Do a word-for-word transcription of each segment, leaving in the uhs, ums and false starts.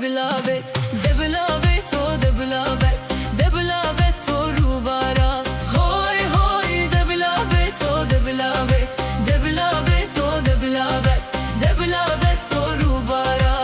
Debilabet, debilabet o debilabet, debilabet o rûbara. Hoy hoy, debilabet o debilabet, debilabet o debilabet, debilabet o rûbara.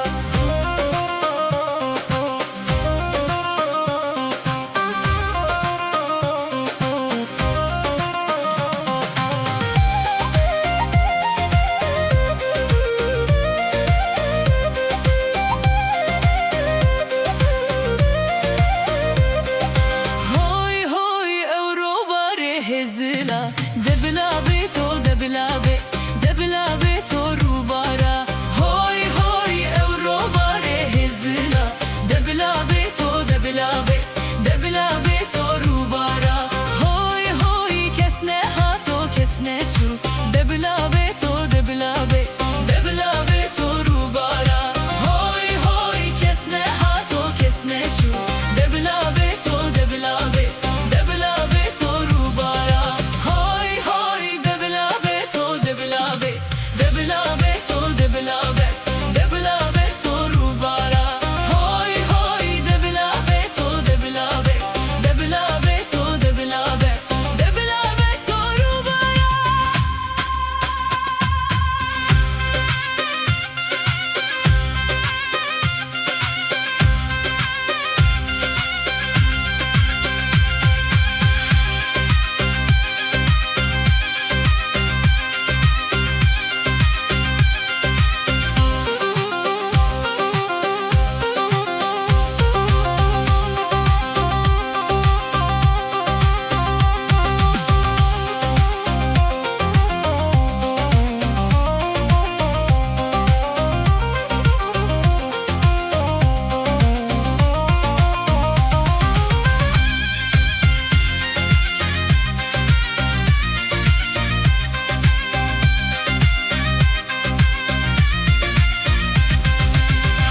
Hoy hoy, ew rovarê hêzila, debilabet o debilabet, debilabet o rûbara. Hoy hoy, ew rovarê hêzila, debilabet o debilabet, debilabet o rûbara. Hoy hoy, kes nehat o kes neçû, debilabet o debilabet, debilabet o rûbara. Hoy hoy, kes nehat o kes neçû, debilabet o debilabet, debilabet o rûbara. Hoy hoy, debilabet o debilabet, debilabet o debilabet, debilabet o rûbara. Hoy hoy, debilabet o debilabet, debilabet o debilabet, debilabet o rûbara.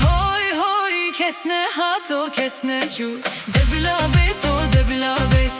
Hoy hoy, kes nehat o kes neçû, debilabet o debilabet,